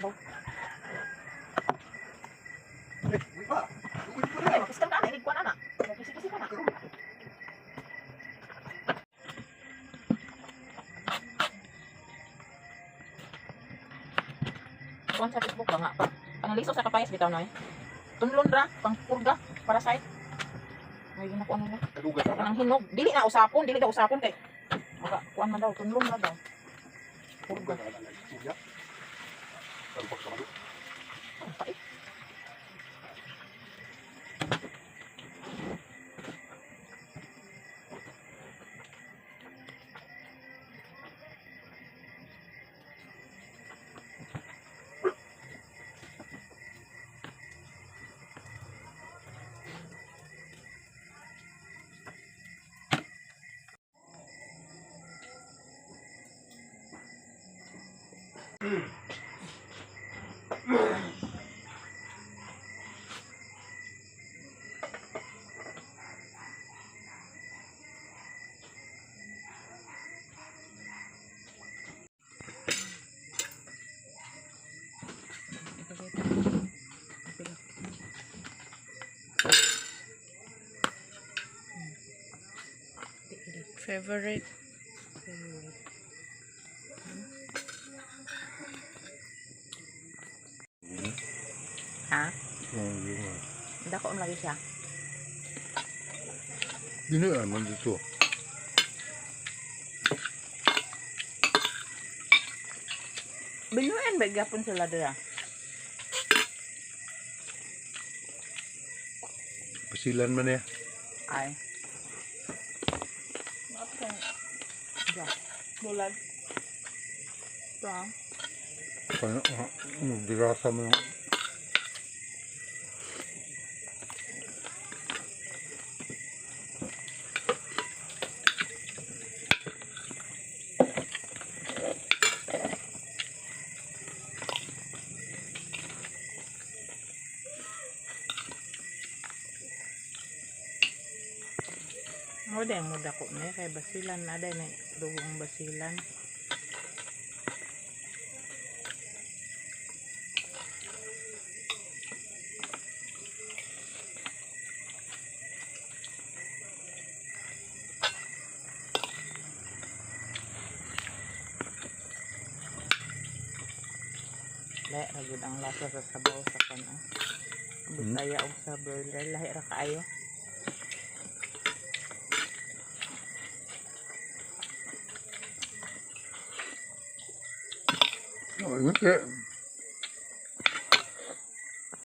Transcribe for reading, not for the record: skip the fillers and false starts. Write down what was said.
Sabaw. Eh, uy pa. Uy pa Ay, na. mapiskan ka na, ilig kuan ana. Kisi-kisi ka na. Kuan sa Facebook ba nga pa. Panaliso sa kapayas bitaw noy. Tunlon ra pang purga parasite. Ay ginakuan nila. Kaduga ka na. Kanang hinog, dili na usapon, dili daw usapon kay maka kuan man daw tunlon ra daw. Kaduga Purga. ka na. Suya. Talpak sa malo. Ang pait. Favorite. Ha? Dako ang lagi siya. Dili man dito. Binuan ba gyapon sila dira? Pasilan man eh. Ay. Ja. Bulag. Ito ah. Kaya, dirasa mo yung Ako dahil mo dako na eh. Kay basilan na dahil na dugong basilan. Lahi ra gyud ang lasa sa sabaw sa kan ah. Bisaya og sa broiler lahi ra kaayo. Oh, ingat kaya.